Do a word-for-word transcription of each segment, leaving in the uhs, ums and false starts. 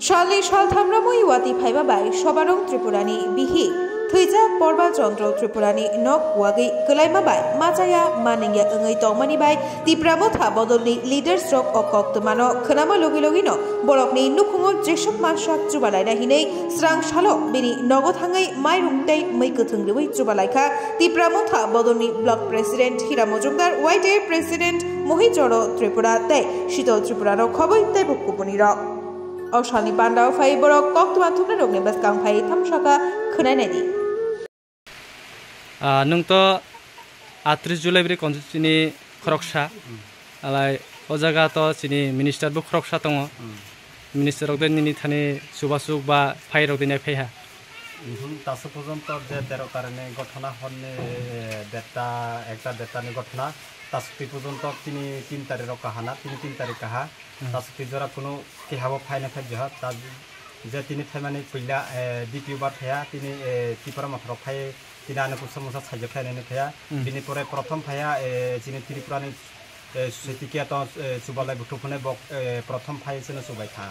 Salni saltham romwi watwi phaiba bai Sobarung Tripurani bihik thwijak Porbal Chandra Tripurani nok kuwagwi kwlaima bai machaya maningya wngwi tongmani bai Tipra Motha bodolni leaders rok o koktwmano khwnama logi logino borokni nukhungo jesuk mansak chubalaina hinwi srang salo bini nogo thangwi mairung tei mwi kwthwng rwui chubalaikha Tipra Motha bodolni block president Hira Mojumdar, Y T A president Mohi Choro Tripura tei Shitol Tripura rok khobwi teibo kubuni rok. O salni pandao phai borok koktwma thumnairokni bwskang phai thamsaka khwnai naidi. Ah, nwng to atris July bri constituency ni khoroksa. Alai o jaga to chini minister bo khoroksa tongo. Minister rok de nini thani chubasuk ba phai rok de nai phaiha. Mhm, taso porjonto je tero tarik ni gothona horni, eh, detta, ekta detta ni gothona. Taso twi porjonto tini tin tarik rok kahana, tini tin tarik kaha. Taso twi jora kunu kehabo phaina phai jaha. Ta je tini phaimani puila, eh, D P O bar phaiya, tini, eh, Tipra Motha rok phai, tini ano kusa musa saijak khainani phaiya. Bini pore prothom phaiya, eh, chini Tripura ni, eh, society khe to, eh, chubalai buthuk phunai bok, eh, prothom phai chwngno chubai kha.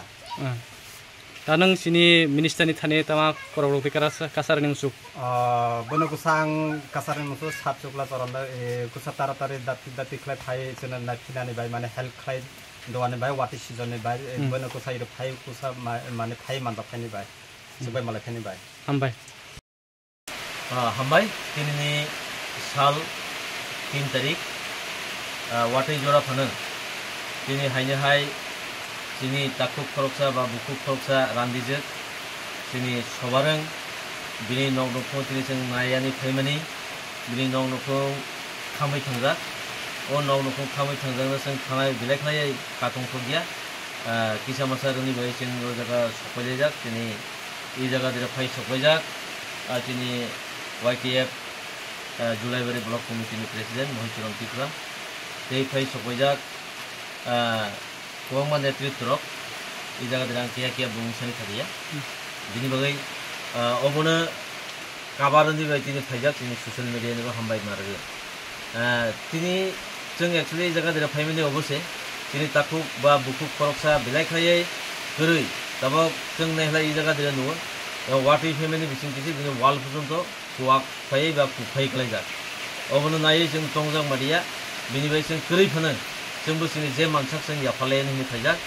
Ta nwng chini minister ni thani tama korok rok tei kara sa-, kasar ni musuk? Ah, bono kusa ang kasar ni musuk sat chukla choron da, eh, kusa taratari dati dati khlai phai chwngno nai phinani bai mane help khlai doani bai watwi season ni bai, eh, bono kusa iro phai kusa ma-, mane phai manjak phaini bai. Chubai malai phaini bai. Hambai. Ah, hambai, tinini sal tin tarik, ah, watwi jora phano. Tini haino hai chini takhuk khoroksa ba bukhuk khoroksa randijak, chini Sobarung, bini nok nukhung tini chwng naiyani phaimani, bini nok nukhung khamwi thangjak. O nok nukhung khamwi thangjakno chwng thanai belai khlaiwi katong thokya. Ah, kisa masa rwni bai chwng o jaga sokpailaijak, tini I jaga dire phai sokbaijak, ah, chini Y T F, ah, Julaibari Block Committee ni President Mohicharan Tripura. Tei phai sokbaijak, ah, kwbangma netritw rok. I jaga dire ang kiya kiya bumung sani khadiya. Bini bagwi, ah, obono kabar wngwi bai tini phaijak, chini social media ni bo hambai ma rwgwi. Ah, tini chwng actually jaga dire phaimani obo se, chini takhuk ba bukhuk khoroksa belai khlaiwi kwrwi, tabok chwng naikhlai i jaga dire nugo, watwi phaimani bising kisi bini wall porjonto kuak phaiwi ba kuphai khlaijak. Obono naiwi chwng tongjak madiya, bini bai chwng kwrwi phano chwngbo chini je mansak chwng yapharlai hwnwi phaijak,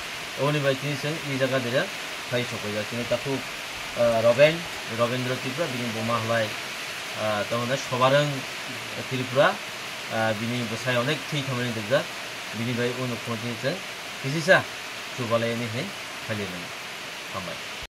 oboni bai tini chwng i jaga dire phai sokbaijak. Chini takhuk, ah, Roben, Robendra Tripura, bini buma halai, ah, tamo hwnai Sobarung Tripura, ah, bini bwsai onek thwi thangmani dukjak, bini bai o nukhungno tini chwng kisisa chubalai hwnwi hai phailaimani. Hambai.